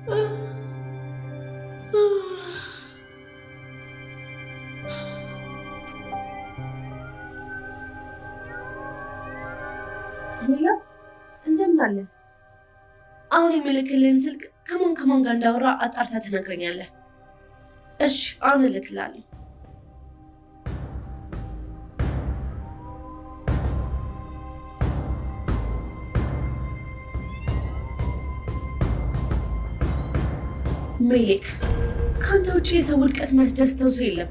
ሌላ እንደምን አለ? አሁን የምልክልህን ስልክ ከማን ከማን ጋር እንዳወራ አጣርተህ ትነግረኛለህ። እሺ፣ አሁን እልክልሃለሁ። ሜሌክ፣ ከአንተ ውጭ የሰው ውድቀት የሚያስደስተው ሰው የለም።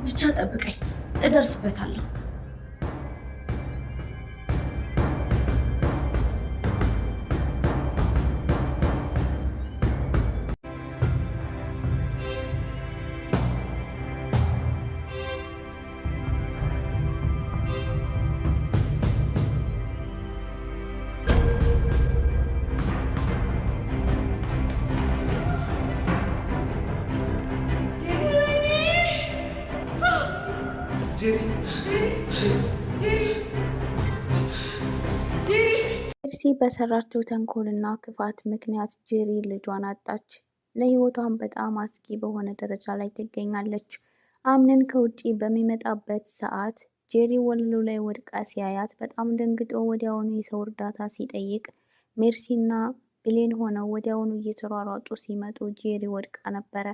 ብቻ ጠብቀኝ፣ እደርስበታለሁ። ሜርሲ በሰራችው ተንኮልና ክፋት ምክንያት ጄሪ ልጇን አጣች። ለህይወቷን በጣም አስጊ በሆነ ደረጃ ላይ ትገኛለች። አምነን ከውጪ በሚመጣበት ሰዓት ጄሪ ወለሉ ላይ ወድቃ ሲያያት በጣም ደንግጦ ወዲያውኑ የሰው እርዳታ ሲጠይቅ ሜርሲና ብሌን ሆነው ወዲያውኑ እየተሯሯጡ ሲመጡ ጄሪ ወድቃ ነበረ።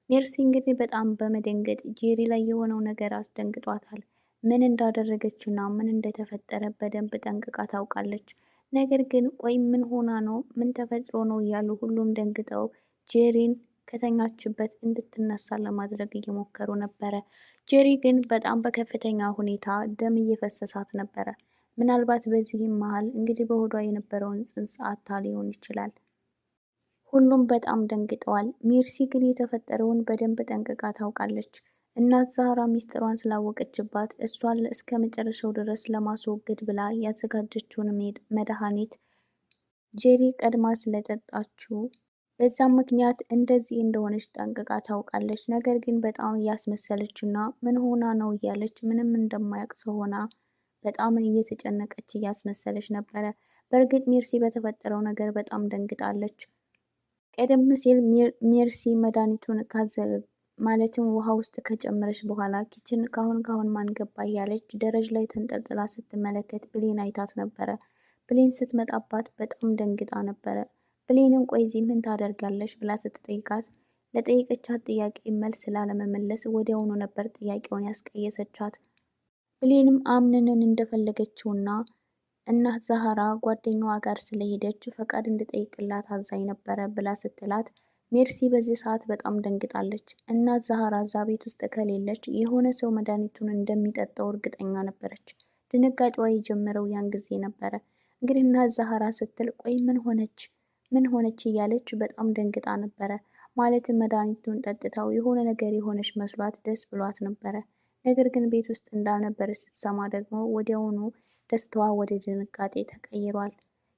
ሜርሲ እንግዲህ በጣም በመደንገጥ ጄሪ ላይ የሆነው ነገር አስደንግጧታል። ምን እንዳደረገችና ምን እንደተፈጠረ በደንብ ጠንቅቃ ታውቃለች። ነገር ግን ቆይ ምን ሆና ነው? ምን ተፈጥሮ ነው? እያሉ ሁሉም ደንግጠው ጄሪን ከተኛችበት እንድትነሳ ለማድረግ እየሞከሩ ነበረ። ጄሪ ግን በጣም በከፍተኛ ሁኔታ ደም እየፈሰሳት ነበረ። ምናልባት በዚህም መሀል እንግዲህ በሆዷ የነበረውን ጽንስ አጥታ ሊሆን ይችላል። ሁሉም በጣም ደንግጠዋል። ሜርሲ ግን የተፈጠረውን በደንብ ጠንቅቃ ታውቃለች። እናት ዛህራ ሚስጥሯን ስላወቀችባት እሷን እስከ መጨረሻው ድረስ ለማስወገድ ብላ ያዘጋጀችውን መድኃኒት ጄሪ ቀድማ ስለጠጣችው በዛም ምክንያት እንደዚህ እንደሆነች ጠንቅቃ ታውቃለች። ነገር ግን በጣም እያስመሰለች እና ምን ሆና ነው እያለች ምንም እንደማያውቅ ሰው ሆና በጣም እየተጨነቀች እያስመሰለች ነበረ። በእርግጥ ሜርሲ በተፈጠረው ነገር በጣም ደንግጣለች። ቀደም ሲል ሜርሲ መድኃኒቱን ማለትም ውሃ ውስጥ ከጨመረች በኋላ kitchen ካሁን ካሁን ማን ገባ እያለች ደረጅ ላይ ተንጠልጥላ ስትመለከት ብሌን አይታት ነበረ። ብሌን ስትመጣባት በጣም ደንግጣ ነበረ። ብሌንም ቆይ እዚህ ምን ታደርጋለሽ ብላ ስትጠይቃት ለጠየቀቻት ጥያቄ መልስ ላለመመለስ ወዲያውኑ ነበር ጥያቄውን ያስቀየሰቻት። ብሌንም አምንንን እንደፈለገችውና እናት ዛህራ ጓደኛዋ ጋር ስለሄደች ፈቃድ እንድጠይቅላት አዛኝ ነበረ ብላ ስትላት ሜርሲ በዚህ ሰዓት በጣም ደንግጣለች። እናት ዛህራ እዛ ቤት ውስጥ ከሌለች የሆነ ሰው መድኃኒቱን እንደሚጠጣው እርግጠኛ ነበረች። ድንጋጤዋ የጀመረው ያን ጊዜ ነበረ። እንግዲህ እናት ዛህራ ስትል ቆይ ምን ሆነች ምን ሆነች እያለች በጣም ደንግጣ ነበረ። ማለትም መድኃኒቱን ጠጥታው የሆነ ነገር የሆነች መስሏት ደስ ብሏት ነበረ። ነገር ግን ቤት ውስጥ እንዳልነበረች ስትሰማ ደግሞ ወዲያውኑ ደስታዋ ወደ ድንጋጤ ተቀይሯል።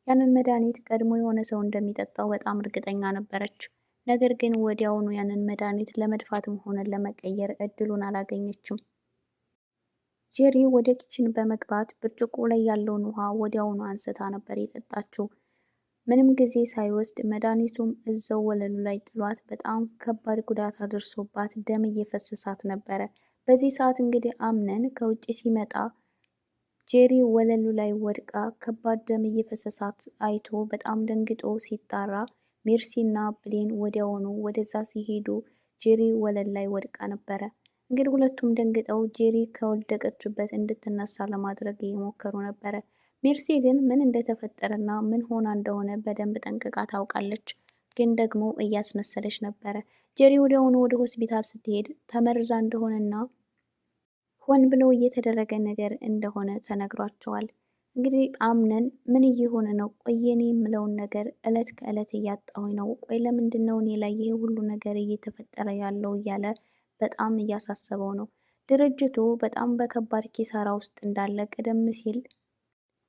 ያንን መድኃኒት ቀድሞ የሆነ ሰው እንደሚጠጣው በጣም እርግጠኛ ነበረች። ነገር ግን ወዲያውኑ ያንን መድኃኒት ለመድፋትም ሆነ ለመቀየር እድሉን አላገኘችም። ጄሪ ወደ kitchen በመግባት ብርጭቆ ላይ ያለውን ውሃ ወዲያውኑ አንስታ ነበር የጠጣችው። ምንም ጊዜ ሳይወስድ መድኃኒቱም እዛው ወለሉ ላይ ጥሏት በጣም ከባድ ጉዳት አድርሶባት ደም እየፈሰሳት ነበረ። በዚህ ሰዓት እንግዲህ አምነን ከውጭ ሲመጣ ጄሪ ወለሉ ላይ ወድቃ ከባድ ደም እየፈሰሳት አይቶ በጣም ደንግጦ ሲጣራ ሜርሲና ብሌን ወዲያውኑ ወደዛ ሲሄዱ ጄሪ ወለል ላይ ወድቃ ነበረ። እንግዲህ ሁለቱም ደንግጠው ጄሪ ከወደቀችበት እንድትነሳ ለማድረግ እየሞከሩ ነበረ። ሜርሲ ግን ምን እንደተፈጠረና ምን ሆና እንደሆነ በደንብ ጠንቅቃ ታውቃለች። ግን ደግሞ እያስመሰለች ነበረ። ጄሪ ወዲያውኑ ወደ ሆስፒታል ስትሄድ ተመርዛ እንደሆነና ሆን ብሎ እየተደረገ ነገር እንደሆነ ተነግሯቸዋል። እንግዲህ አምነን ምን እየሆነ ነው? ቆይ እኔ የምለውን ነገር እለት ከእለት እያጣሁኝ ነው። ቆይ ለምንድን ነው እኔ ላይ ይሄ ሁሉ ነገር እየተፈጠረ ያለው? እያለ በጣም እያሳሰበው ነው። ድርጅቱ በጣም በከባድ ኪሳራ ውስጥ እንዳለ ቀደም ሲል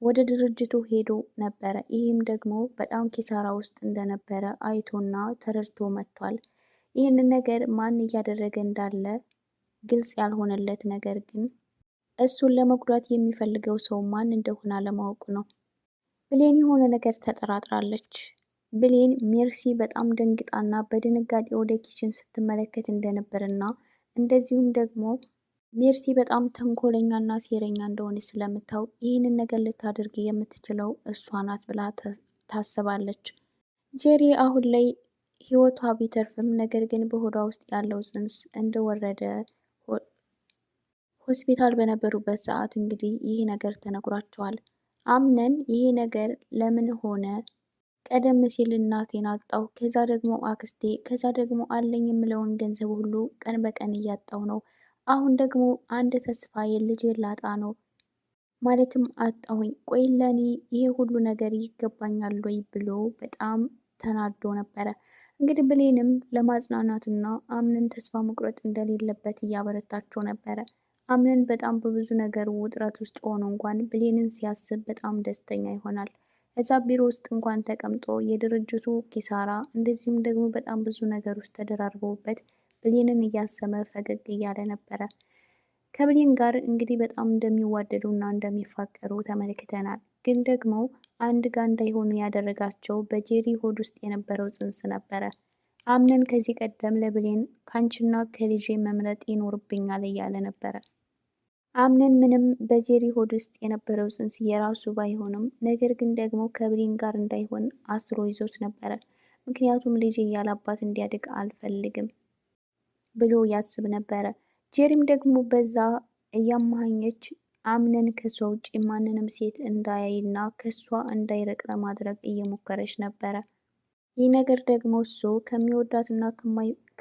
ወደ ድርጅቱ ሄዶ ነበረ። ይህም ደግሞ በጣም ኪሳራ ውስጥ እንደነበረ አይቶና ተረድቶ መጥቷል። ይህንን ነገር ማን እያደረገ እንዳለ ግልጽ ያልሆነለት ነገር ግን እሱን ለመጉዳት የሚፈልገው ሰው ማን እንደሆነ አለማወቁ ነው። ብሌን የሆነ ነገር ተጠራጥራለች። ብሌን ሜርሲ በጣም ደንግጣና በድንጋጤ ወደ kitchen ስትመለከት እንደነበርና እንደዚሁም ደግሞ ሜርሲ በጣም ተንኮለኛና ሴረኛ እንደሆነች ስለምታውቅ ይህንን ነገር ልታደርግ የምትችለው እሷ ናት ብላ ታስባለች። ጄሪ አሁን ላይ ህይወቷ ቢተርፍም ነገር ግን በሆዷ ውስጥ ያለው ጽንስ እንደወረደ ሆስፒታል በነበሩበት ሰዓት እንግዲህ ይህ ነገር ተነግሯቸዋል። አምነን ይሄ ነገር ለምን ሆነ? ቀደም ሲል እናቴን አጣሁ፣ ከዛ ደግሞ አክስቴ፣ ከዛ ደግሞ አለኝ የምለውን ገንዘብ ሁሉ ቀን በቀን እያጣሁ ነው። አሁን ደግሞ አንድ ተስፋ የልጄን ላጣ ነው፣ ማለትም አጣሁኝ። ቆይ ለኔ ይሄ ሁሉ ነገር ይገባኛል ወይ ብሎ በጣም ተናዶ ነበረ። እንግዲህ ብሌንም ለማጽናናትና አምነን ተስፋ መቁረጥ እንደሌለበት እያበረታቸው ነበረ። አምነን በጣም በብዙ ነገር ውጥረት ውስጥ ሆኖ እንኳን ብሌንን ሲያስብ በጣም ደስተኛ ይሆናል። እዛ ቢሮ ውስጥ እንኳን ተቀምጦ የድርጅቱ ኪሳራ እንደዚሁም ደግሞ በጣም ብዙ ነገር ውስጥ ተደራርበውበት ብሌንን እያሰመ ፈገግ እያለ ነበረ። ከብሌን ጋር እንግዲህ በጣም እንደሚዋደዱ እና እንደሚፋቀሩ ተመልክተናል። ግን ደግሞ አንድ ጋር እንዳይሆኑ ያደረጋቸው በጄሪ ሆድ ውስጥ የነበረው ጽንስ ነበረ። አምነን ከዚህ ቀደም ለብሌን ካንቺና ከልጄ መምረጥ ይኖርብኛል እያለ ነበረ። አምነን ምንም በጄሪ ሆድ ውስጥ የነበረው ጽንስ የራሱ ባይሆንም ነገር ግን ደግሞ ከብሌን ጋር እንዳይሆን አስሮ ይዞት ነበረ። ምክንያቱም ልጄ ያለ አባት እንዲያድግ አልፈልግም ብሎ ያስብ ነበረ። ጄሪም ደግሞ በዛ እያማኘች አምነን ከሷ ውጭ ማንንም ሴት እንዳያይና ከሷ እንዳይርቅ ለማድረግ እየሞከረች ነበረ። ይህ ነገር ደግሞ እሱ ከሚወዳትና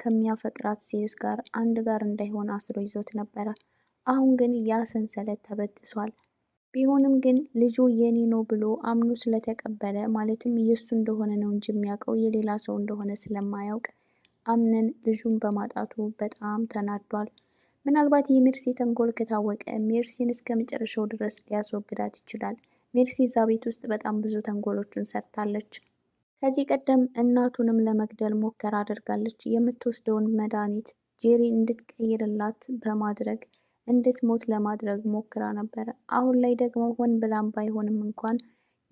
ከሚያፈቅራት ሴት ጋር አንድ ጋር እንዳይሆን አስሮ ይዞት ነበረ። አሁን ግን ያ ሰንሰለት ተበጥሷል። ቢሆንም ግን ልጁ የኔ ነው ብሎ አምኖ ስለተቀበለ፣ ማለትም የእሱ እንደሆነ ነው እንጂ የሚያውቀው የሌላ ሰው እንደሆነ ስለማያውቅ፣ አምነን ልጁን በማጣቱ በጣም ተናዷል። ምናልባት የሜርሲ ተንኮል ከታወቀ ሜርሲን እስከ መጨረሻው ድረስ ሊያስወግዳት ይችላል። ሜርሲ እዛ ቤት ውስጥ በጣም ብዙ ተንኮሎችን ሰርታለች። ከዚህ ቀደም እናቱንም ለመግደል ሙከራ አድርጋለች። የምትወስደውን መድኃኒት ጄሪ እንድትቀይርላት በማድረግ እንድትሞት ለማድረግ ሞክራ ነበረ። አሁን ላይ ደግሞ ሆን ብላም ባይሆንም እንኳን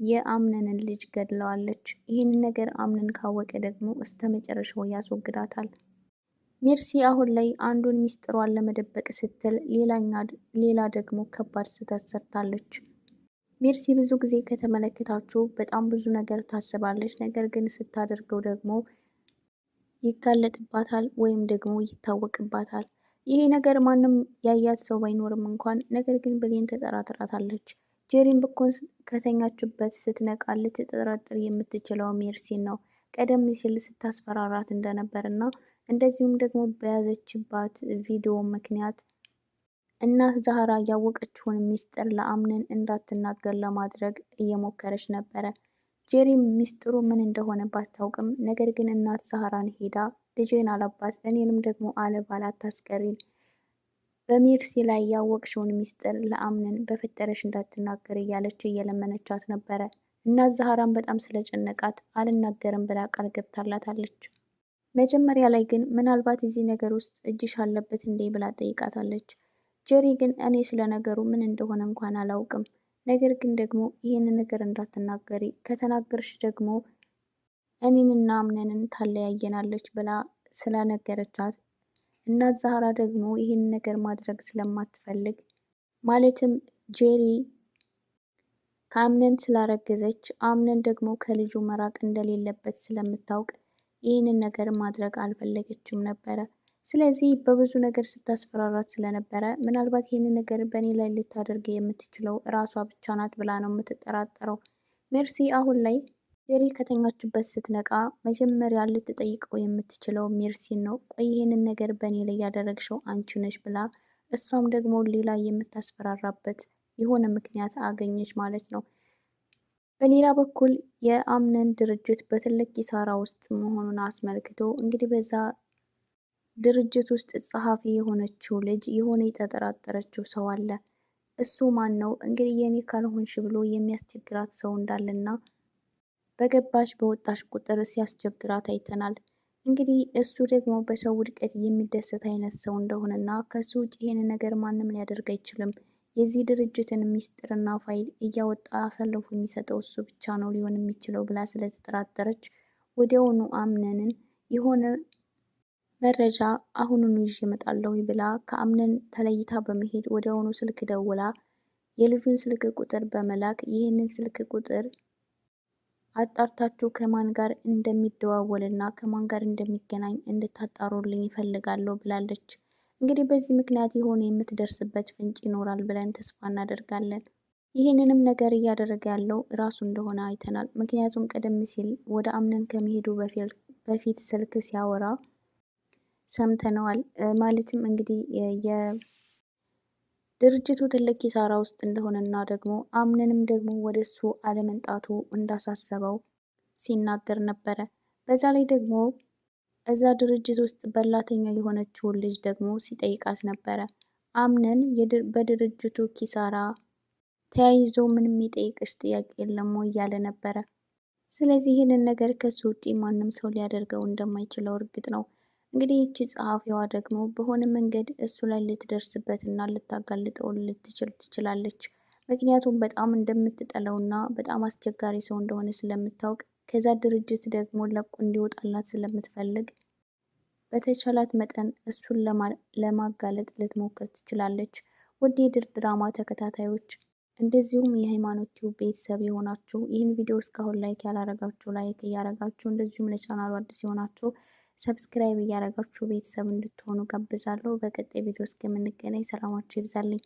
የአምነንን ልጅ ገድለዋለች። ይህንን ነገር አምነን ካወቀ ደግሞ እስከ መጨረሻው ያስወግዳታል። ሜርሲ አሁን ላይ አንዱን ሚስጥሯን ለመደበቅ ስትል ሌላ ደግሞ ከባድ ስህተት ሰርታለች። ሜርሲ ብዙ ጊዜ ከተመለከታችሁ በጣም ብዙ ነገር ታስባለች። ነገር ግን ስታደርገው ደግሞ ይጋለጥባታል ወይም ደግሞ ይታወቅባታል። ይሄ ነገር ማንም ያያት ሰው ባይኖርም እንኳን ነገር ግን ብሌን ተጠራጥራታለች። ጄሪን ብኮን ከተኛችበት ስትነቃ ልትጠረጥር የምትችለው ሜርሲን ነው። ቀደም ሲል ስታስፈራራት እንደነበር እና እንደዚሁም ደግሞ በያዘችባት ቪዲዮ ምክንያት እናት ዛህራ ያወቀችውን ሚስጥር ለአምነን እንዳትናገር ለማድረግ እየሞከረች ነበረ። ጄሪም ሚስጥሩ ምን እንደሆነ ባታውቅም ነገር ግን እናት ዛህራን ሄዳ ልጄን አላባት እኔንም ደግሞ አለባል አታስቀሪን፣ በሜርሲ ላይ ያወቅሽውን ሚስጥር ለአምነን በፈጠረሽ እንዳትናገር እያለች እየለመነቻት ነበረ። እናት ዛህራን በጣም ስለጨነቃት አልናገርም ብላ ቃል ገብታላታለች። መጀመሪያ ላይ ግን ምናልባት እዚህ ነገር ውስጥ እጅሽ አለበት እንዴ ብላ ጠይቃታለች። ጄሪ ግን እኔ ስለ ነገሩ ምን እንደሆነ እንኳን አላውቅም፣ ነገር ግን ደግሞ ይህን ነገር እንዳትናገሪ፣ ከተናገርሽ ደግሞ እኔንና አምነንን ታለያየናለች ብላ ስለነገረቻት፣ እናት ዛህራ ደግሞ ይህን ነገር ማድረግ ስለማትፈልግ፣ ማለትም ጄሪ ከአምነን ስላረገዘች አምነን ደግሞ ከልጁ መራቅ እንደሌለበት ስለምታውቅ ይህንን ነገር ማድረግ አልፈለገችም ነበረ። ስለዚህ በብዙ ነገር ስታስፈራራት ስለነበረ ምናልባት ይህንን ነገር በእኔ ላይ ልታደርግ የምትችለው እራሷ ብቻ ናት ብላ ነው የምትጠራጠረው። ሜርሲ አሁን ላይ ጄሪ ከተኛችበት ስትነቃ መጀመሪያ ልትጠይቀው የምትችለው ሜርሲን ነው። ቆይ ይህንን ነገር በእኔ ላይ ያደረግሽው አንቺ ነሽ ብላ እሷም ደግሞ ሌላ የምታስፈራራበት የሆነ ምክንያት አገኘች ማለት ነው። በሌላ በኩል የአምነን ድርጅት በትልቅ ኪሳራ ውስጥ መሆኑን አስመልክቶ እንግዲህ በዛ ድርጅት ውስጥ ጸሐፊ የሆነችው ልጅ የሆነ የተጠራጠረችው ሰው አለ። እሱ ማን ነው እንግዲህ የኔ ካልሆንሽ ብሎ የሚያስቸግራት ሰው እንዳለና በገባሽ በወጣሽ ቁጥር ሲያስቸግራት አይተናል። እንግዲህ እሱ ደግሞ በሰው ውድቀት የሚደሰት አይነት ሰው እንደሆነና ከሱ ውጭ ይሄን ነገር ማንም ሊያደርግ አይችልም፣ የዚህ ድርጅትን ሚስጥርና ፋይል እያወጣ አሳልፎ የሚሰጠው እሱ ብቻ ነው ሊሆን የሚችለው ብላ ስለተጠራጠረች ወዲያውኑ አምነንን የሆነ መረጃ አሁኑኑ ይዤ እመጣለሁ ብላ ከአምነን ተለይታ በመሄድ ወዲያውኑ ስልክ ደውላ የልጁን ስልክ ቁጥር በመላክ ይህንን ስልክ ቁጥር አጣርታችሁ ከማን ጋር እንደሚደዋወልና ከማን ጋር እንደሚገናኝ እንድታጣሩልኝ ይፈልጋለሁ ብላለች። እንግዲህ በዚህ ምክንያት የሆነ የምትደርስበት ፍንጭ ይኖራል ብለን ተስፋ እናደርጋለን። ይህንንም ነገር እያደረገ ያለው ራሱ እንደሆነ አይተናል። ምክንያቱም ቀደም ሲል ወደ አምነን ከመሄዱ በፊት ስልክ ሲያወራ ሰምተነዋል። ማለትም እንግዲህ የድርጅቱ ትልቅ ኪሳራ ውስጥ እንደሆነና ደግሞ አምነንም ደግሞ ወደ እሱ አለመምጣቱ እንዳሳሰበው ሲናገር ነበረ። በዛ ላይ ደግሞ እዛ ድርጅት ውስጥ በላተኛ የሆነችውን ልጅ ደግሞ ሲጠይቃት ነበረ። አምነን በድርጅቱ ኪሳራ ተያይዞ ምንም የጠየቀች ጥያቄ የለም ወይ እያለ ነበረ። ስለዚህ ይህንን ነገር ከሱ ውጪ ማንም ሰው ሊያደርገው እንደማይችለው እርግጥ ነው። እንግዲህ ይቺ ጸሐፊዋ ደግሞ በሆነ መንገድ እሱ ላይ ልትደርስበት እና ልታጋልጠው ልትችል ትችላለች። ምክንያቱም በጣም እንደምትጠለው እና በጣም አስቸጋሪ ሰው እንደሆነ ስለምታውቅ ከዛ ድርጅት ደግሞ ለቆ እንዲወጣላት ስለምትፈልግ በተቻላት መጠን እሱን ለማጋለጥ ልትሞክር ትችላለች። ውድ የድር ድራማ ተከታታዮች እንደዚሁም የሃይማኖት ቲዩብ ቤተሰብ የሆናችሁ ይህን ቪዲዮ እስካሁን like ያላረጋችሁ like እያረጋችሁ እንደዚሁም ለቻናሉ አዲስ የሆናችሁ subscribe እያረጋችሁ ቤተሰብ እንድትሆኑ ጋብዛለሁ። በቀጣይ ቪዲዮ እስከምንገናኝ ሰላማችሁ ይብዛልኝ።